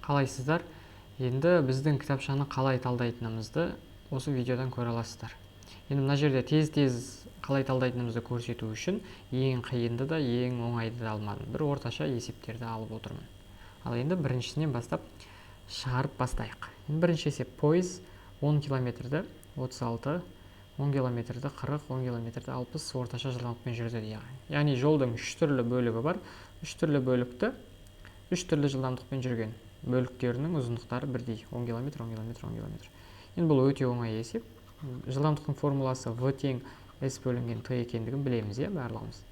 Қалайсыздар? Енді біздің кітапшаны қалай талдайтынымызды осы видеодан көре аласыздар. Енді мына жерде тез-тез қалай талдайтынымызды көрсету үшін ең қиынды да, ең оңайды да алмадым. Бір орташа есептерді алып отырмын. Ал енді біріншісінен бастап шығарып бастайық. Енді бірінші есеп: пойыз 10 километрді 36, 10 километрді 40, 10 километрді 60 орташа жылдамдықпен жүрді дейді. Яғни жолдың үш түрлі бөлігі бар. Үш түрлі бөлікті үш түрлі жылдамдықпен жүрген. Бөліктерінің ұзындықтары бірдей: 10 километр, 10 километр, 10 километр. Енді бұл өте оңай есеп. Жылдамдықтың формуласы в тең s бөлінген t екендігін білеміз, иә, барлығымыз.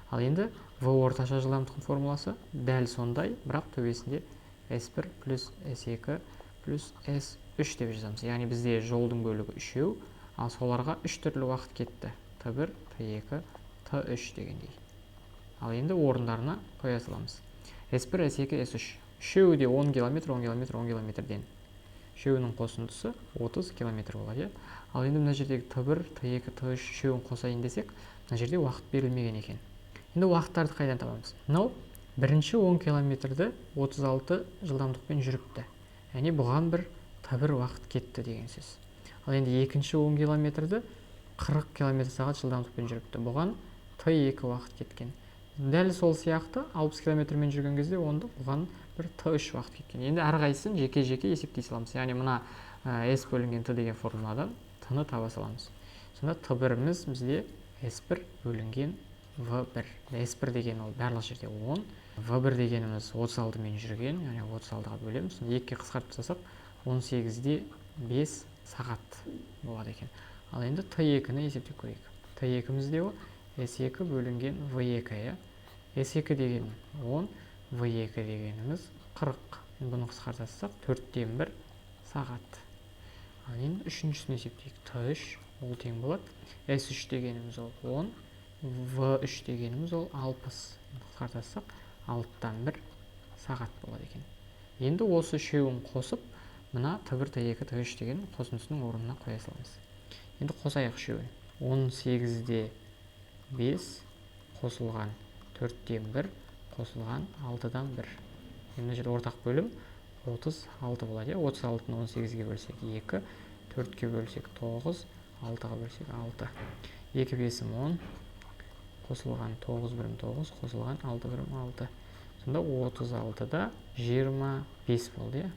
Ал енді в орташа жылдамдықтың формуласы дәл сондай, бірақ төбесінде s1 плюс s2 плюс s3 деп жазамыз. Яғни бізде жолдың бөлігі үшеу, ал соларға үш түрлі уақыт кетті: t1, t2, t3 дегендей. Ал енді орындарына қоя саламыз. S1, S2, S3 үшеуі де 10 километр, 10 километр, 10 километрден, үшеуінің қосындысы 30 километр болады, иә. Ал енді мына жердегі Т1, Т2, Т3 үшеуін қосайын десек, мына жерде уақыт берілмеген екен. Енді уақыттарды қайдан табамыз? Мынау бірінші 10 километрді 36 жылдамдықпен жүріпті, яғни бұған бір Т1 уақыт кетті деген сөз. Ал енді екінші 10 километрді 40 километр сағат жылдамдықпен жүріпті, бұған Т2 уақыт кеткен. Дәл сол сияқты 60 километрмен жүрген кезде онда бұған бір Т3 уақыт кеткен. Енді әрқайсысын жеке жеке есептей саламыз, яғни мына S бөлінген Т деген формуладан Т-ны таба саламыз. Сонда Т1-іміз бізде S1 бөлінген В1. S1 деген ол барлық жерде 10, В1 дегеніміз 36-мен жүрген, яғни 36-ға бөлеміз. Сонда екіге қысқартып тастасақ, 18-де 5 сағат болады екен. Ал енді Т2-ні есептеп көрейік. Т2-мізде ол S2 бөлінген В2, иә. S2 деген 10, В2 дегеніміз 40. Енді бұны қысқарта салсақ, 1/4 сағат. Ал енді үшіншісін есептейік. Т3 ол тең болады S3 дегеніміз ол 10, В3 дегеніміз ол 60. Қысқарта салсақ, 1/6 сағат болады екен. Енді осы үшеуін қосып, мына Т1, Т2, Т3 деген қосындысының орнына қоя саламыз. Енді қосайық үшеуін: 18-де 5 қосылған 1/4 қосылған 1/6. Енді мына жерде ортақ бөлім 36 болады, иә. 36-ны 18-ге бөлсек, 2, 4-ке бөлсек, 9, 6-ға бөлсек, 6. 2 бесім 10 қосылған 9 бірім 9 қосылған 6 бірім 6. Сонда 36-да 25 болды, иә.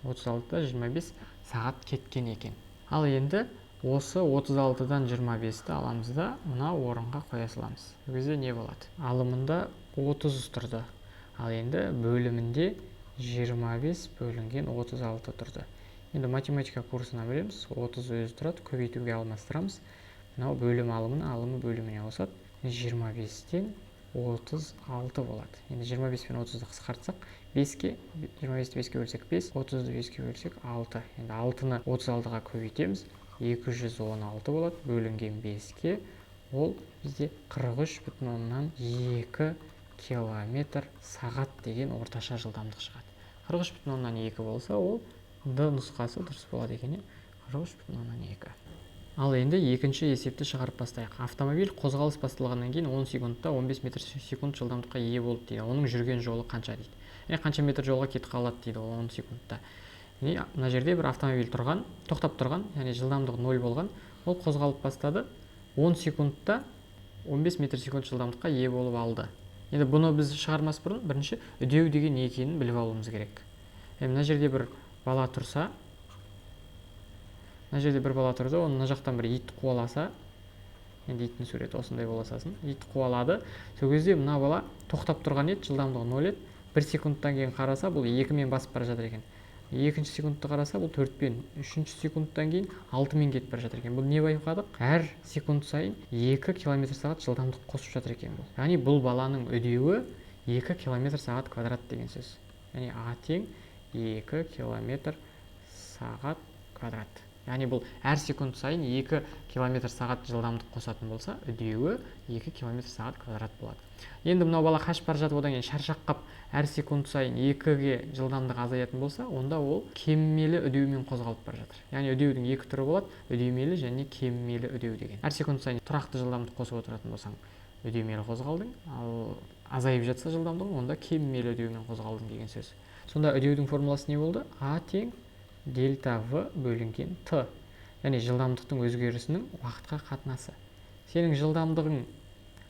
36-да 25 сағат кеткен екен. Ал енді осы 36-дан 25-ті аламыз да, мына орынға қоя саламыз. Ол кезде не болады? Алымында 30 тұрды, ал енді бөлімінде 25 бөлінген 36 тұрды. Енді математика курсынан білеміз: 30 өзі тұрады, көбейтуге алмастырамыз. Мынау бөлім алымын, алымы бөліміне қосады. 25-тен 36 болады. Енді 25 пен 30-ды қысқартсақ 5-ке, 25-ті 5-ке бөлсек, 5, 30-ды 5-ке бөлсек, 6. Енді 6-ны 36-ға көбейтеміз, 216 болады. Бөлінген 5-ке, ол бізде 43,2 километр сағат деген орташа жылдамдық шығады. 43,2 болса, ол Д нұсқасы дұрыс болады екен, иә, 43,2. Ал енді екінші есепті шығарып бастайық. Автомобиль қозғалыс басталғаннан кейін 10 секундта 15 метр секунд жылдамдыққа ие болды дейді. Оның жүрген жолы қанша дейді, яғни қанша метр жолға кетіп қалады дейді 10 секундта. Яғни мына жерде бір автомобиль тұрған, тоқтап тұрған, яғни жылдамдығы ноль болған. Ол қозғалып бастады, 10 секундта 15 метр секунд жылдамдыққа ие болып алды. Енді бұны біз шығармас бұрын бірінші үдеу деген не екенін біліп алуымыз керек. Мына жерде бір бала тұрса, мына жерде бір бала тұрды, оны мына жақтан бір ит қуаласа, енді иттің суреті осындай бола салсын, ит қуалады. Сол кезде мына бала тоқтап тұрған еді, жылдамдығы ноль еді. Бір секундтан кейін қараса, бұл екімен басып бара жатыр екен. Екінші секундта қараса, бұл төртпен, үшінші секундтан кейін алтымен кетіп бара жатыр екен. Бұл не байқадық? Әр секунд сайын 2 километр сағат жылдамдық қосып жатыр екен бұл. Яғни бұл баланың үдеуі 2 километр сағат квадрат деген сөз. Яғни а тең 2 километр сағат квадрат. Яғни бұл әр секунд сайын 2 километр сағат жылдамдық қосатын болса, үдеуі 2 километр сағат квадрат болады. Енді мынау бала қашып бара жатып, одан кейін шаршап қап, әр секунд сайын екіге жылдамдық азаятын болса, онда ол кемімелі үдеумен қозғалып бара жатыр. Яғни үдеудің екі түрі болады: үдемелі және кемімелі үдеу деген. Әр секунд сайын тұрақты жылдамдық қосып отыратын болсаң, үдемелі қозғалдың, ал азайып жатса жылдамдығың, онда кемімелі үдеумен қозғалдың деген сөз. Сонда үдеудің формуласы не болды? А тең дельта В бөлінген Т. Яғни жылдамдықтың өзгерісінің уақытқа қатынасы. Сенің жылдамдығың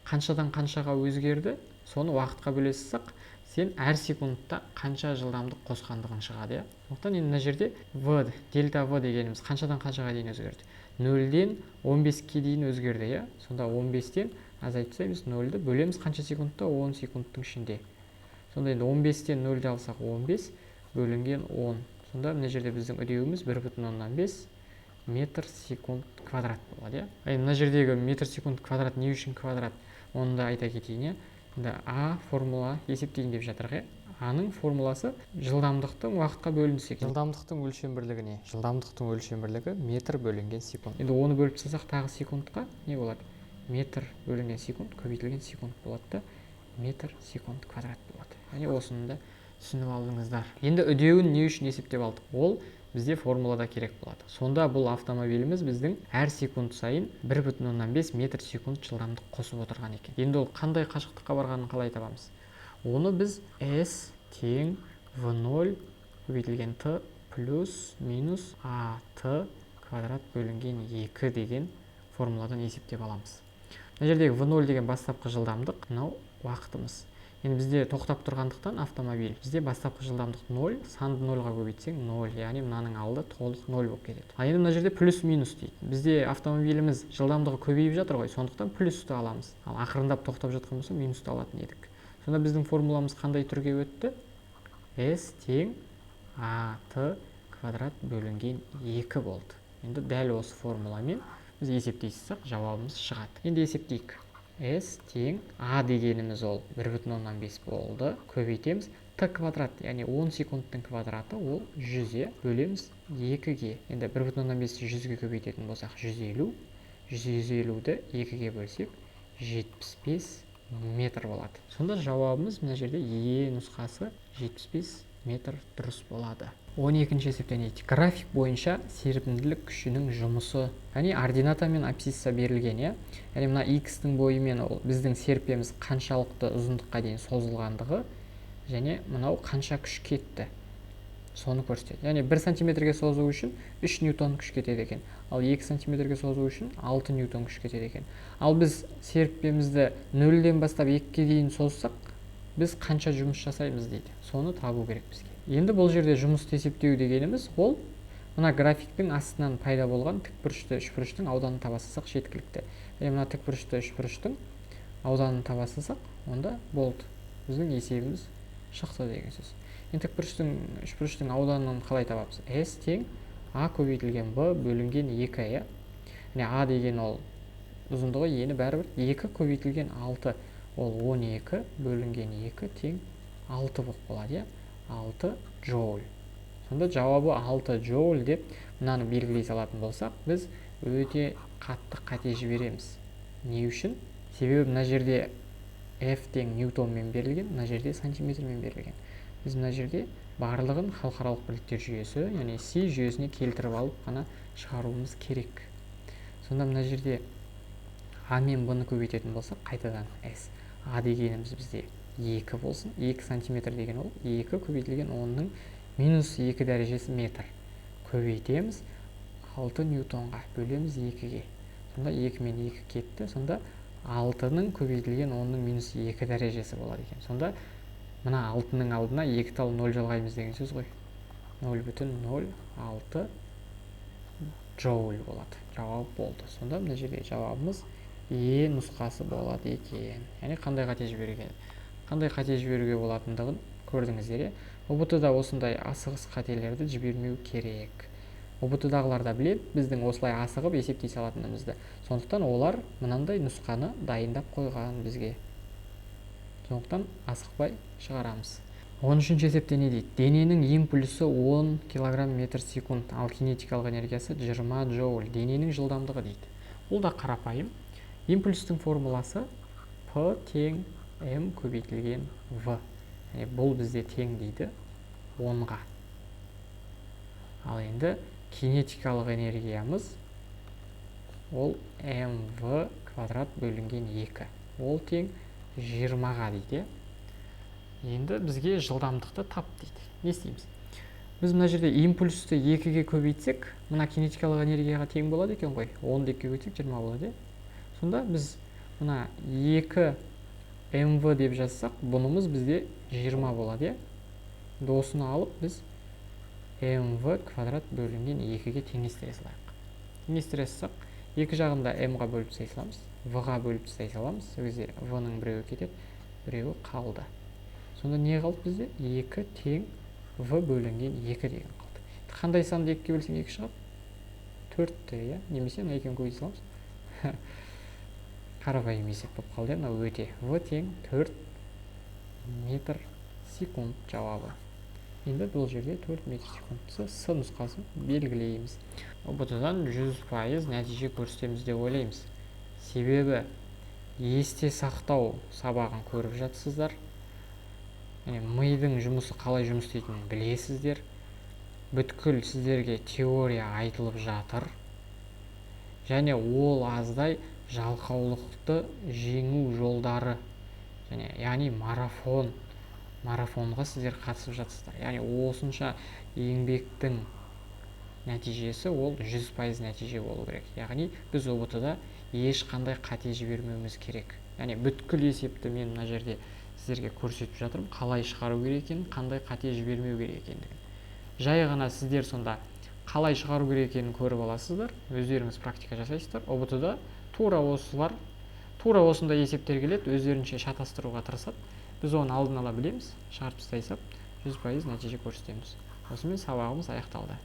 қаншадан қаншаға өзгерді, соны уақытқа бөле салсақ, сен әр секундта қанша жылдамдық қосқандығын шығады, иә. Сондықтан енді мына жерде В, дельта В дегеніміз қаншадан қаншаға дейін өзгерді? 0-ден 15-ке дейін өзгерді, иә. Сонда 15-тен азайтып тастаймыз 0-ді, бөлеміз қанша секундта? 10 секундтың ішінде. Сонда енді 15-тен 0-ді алсақ 15 бөлінген 10. Сонда мына жерде біздің үдеуіміз 1,5 метр секунд квадрат болады, иә. Енді мына жердегі метр секунд квадрат не үшін квадрат? Оны да айта кетейін, иә. Енді А формула есептейін деп жатырық, иә. Аның формуласы жылдамдықтың уақытқа бөлінісі екен. Жылдамдықтың өлшем бірлігі не? Жылдамдықтың өлшем бірлігі метр бөлінген секунд. Енді оны бөліп тастасақ тағы секундқа не болады? Метр бөлінген секунд көбейтілген секунд болады да, метр секунд квадрат болады. Яғни осыны да түсініп алдыңыздар. Енді үдеуін не үшін есептеп алдық? Ол бізде формулада керек болады. Сонда бұл автомобиліміз біздің әр секунд сайын 1,5 метр секунд жылдамдық қосып отырған екен. Енді ол қандай қашықтыққа барғанын қалай табамыз? Оны біз S тең V0 көбейтілген T плюс минус AT квадрат бөлінген 2 деген формуладан есептеп аламыз. Мына жердегі V0 деген бастапқы жылдамдық, мынау уақытымыз. Енді бізде тоқтап тұрғандықтан автомобиль, бізде бастапқы жылдамдық 0, санды 0-ға көбейтсең 0, яғни мынаның алды толық 0 болып кетеді. Ал енді мына жерде плюс минус дейді. Бізде автомобиліміз жылдамдығы көбейіп жатыр ғой, сондықтан плюсті аламыз. Ал ақырындап тоқтап жатқан болса минусты алатын едік. Сонда біздің формуламыз қандай түрге өтті? S тең AT квадрат бөлінген 2 болды. Енді дәл осы формуламен біз есептей салсақ жауабымыз шығады. Енді есептейік. S тең А дегеніміз ол 1,5 болды. Көбейтеміз Т квадрат, яғни 10 секундтың квадраты ол 100, бөлеміз 2-ге. Енді 1,5-ті 100-ге көбейтетін болсақ 150, 150-ді 2-ге бөлсек 75 метр болады. Сонда жауабымыз мына жерде Е нұсқасы 75 метр дұрыс болады. 12-ші есепте не дейді? График бойынша серпімділік күшінің жұмысы, яғни ордината мен абсцисса берілген, иә. Яғни мына x-тің бойымен ол біздің серпеміз қаншалықты ұзындыққа дейін созылғандығы және мынау қанша күш кетті, соны көрсетеді. Яғни 1 сантиметрге созу үшін 3 ньютон күш кетеді екен, ал 2 сантиметрге созу үшін 6 ньютон күш кетеді екен. Ал біз серіппемізді 0-ден бастап 2-ге дейін созсақ, біз қанша жұмыс жасаймыз дейді. Соны табу керек бізге. Енді бұл жерде жұмысты есептеу дегеніміз ол мына графиктің астынан пайда болған тікбұрышты үшбұрыштың ауданын таба салсақ жеткілікті. Яғни мына тікбұрышты үшбұрыштың ауданын таба салсақ, онда болды. Біздің есебіміз шықты деген сөз. Енді тікбұрыштың үшбұрыштың ауданын қалай табамыз? S тең А көбейтілген Б бөлінген 2, иә. Яғни А деген ол ұзындығы ені бәрібір 2 көбейтілген 6, ол 12 бөлінген 2 тең 6 болып қалады, иә. 6 джоуль. Сонда жауабы 6 джоуль деп мынаны белгілей салатын болсақ, біз өте қатты қате жібереміз. Не үшін? Себебі мына жерде F тең ньютонмен берілген, мына жерде сантиметрмен берілген. Біз мына жерде барлығын халықаралық бірліктер жүйесі, яғни Си жүйесіне келтіріп алып қана шығаруымыз керек. Сонда мына жерде А мен Б-ны көбейтетін болсақ, қайтадан S. А дегеніміз бізде 2 болсын. 2 сантиметр деген ол 2 көбейтілген 10-ның минус 2 дәрежесі метр. Көбейтеміз 6 ньютонға, бөлеміз 2-ге. Сонда 2 мен 2 кетті. Сонда 6-ның көбейтілген 10-ның минус 2 дәрежесі болады екен. Сонда мына 6-ның алдына 2 тал 0 жалғаймыз деген сөз ғой. 0,06 джоуль болады. Жауап болды. Сонда мына жерде жауабымыз Е нұсқасы болады екен. Яғни қандай қате жіберуге, қандай қате жіберуге болатындығын көрдіңіздер, иә? ҰБТ-да осындай асығыс қателерді жібермеу керек. ҰБТ-дағылар да біледі біздің осылай асығып есептей салатынымызды. Сондықтан олар мынандай нұсқаны дайындап қойған бізге. Сондықтан асықпай шығарамыз. 13-ші есепте не дейді? Дененің импульсі 10 килограмм метр секунд, ал кинетикалық энергиясы 20 джоуль. Дененің жылдамдығы дейді. Бұл да қарапайым. Импульстің формуласы P тең M көбейтілген V. Яғни бұл бізде тең дейді 10-ға. Ал енді кинетикалық энергиямыз ол MV квадрат бөлінген 2. Ол тең 20-ға дейді. Енді бізге жылдамдықты тап дейді. Не істейміз? Біз мына жерде импульсті 2-ге көбейтсек, мына кинетикалық энергияға тең болады екен ғой. 10-ды 2-ге көбейтсек, 20 болады, иә? Сонда біз мына 2 мв деп жазсақ, бұнымыз бізде 20 болады, иә? Енді осыны алып, біз мв квадрат бөлінген 2-ге теңестіре салайық. Теңестіре салсақ, екі жағында м-ға бөліп тастай саламыз, в-ға бөліп тастай саламыз. Сол кезде в-ның біреуі кетеді, біреуі қалды. Сонда не қалды бізде? 2 тең в бөлінген 2 деген қалды. Қандай санды 2-ге бөлсең 2 шығады? 4-ті, иә? Немесе мына екеуін көбейте саламыз. Қарапайым есеп болып қалды, иә, мынау өте. В тең 4 метр секунд жауабы. Енді бұл жерде 4 метр секунд С нұсқасын белгілейміз. ҰБТ-дан 100% нәтиже көрсетеміз деп ойлаймыз. Себебі есте сақтау сабағын көріп жатсыздар. Яғни мидың жұмысы қалай жұмыс істейтінін білесіздер. Бүткіл сіздерге теория айтылып жатыр. Және ол аздай жалқаулықты жеңу жолдары, және яғни марафонға сіздер қатысып жатсыздар. Яғни осынша еңбектің нәтижесі ол 100% нәтиже болу керек. Яғни біз ҰБТ-да ешқандай қате жібермеуіміз керек. Яғни бүткіл есепті мен мына жерде сіздерге көрсетіп жатырмын, қалай шығару керек екенін, қандай қате жібермеу керек екендігін. Жай ғана сіздер сонда қалай шығару керек екенін көріп аласыздар, өздеріңіз практика жасайсыздар. ҰБТ-да тура осылар, тура осындай есептер келеді, өздерінше шатастыруға тырысады. Біз оны алдын ала білеміз, шығарып тастай салып 100% нәтиже көрсетеміз. Осымен сабағымыз аяқталды.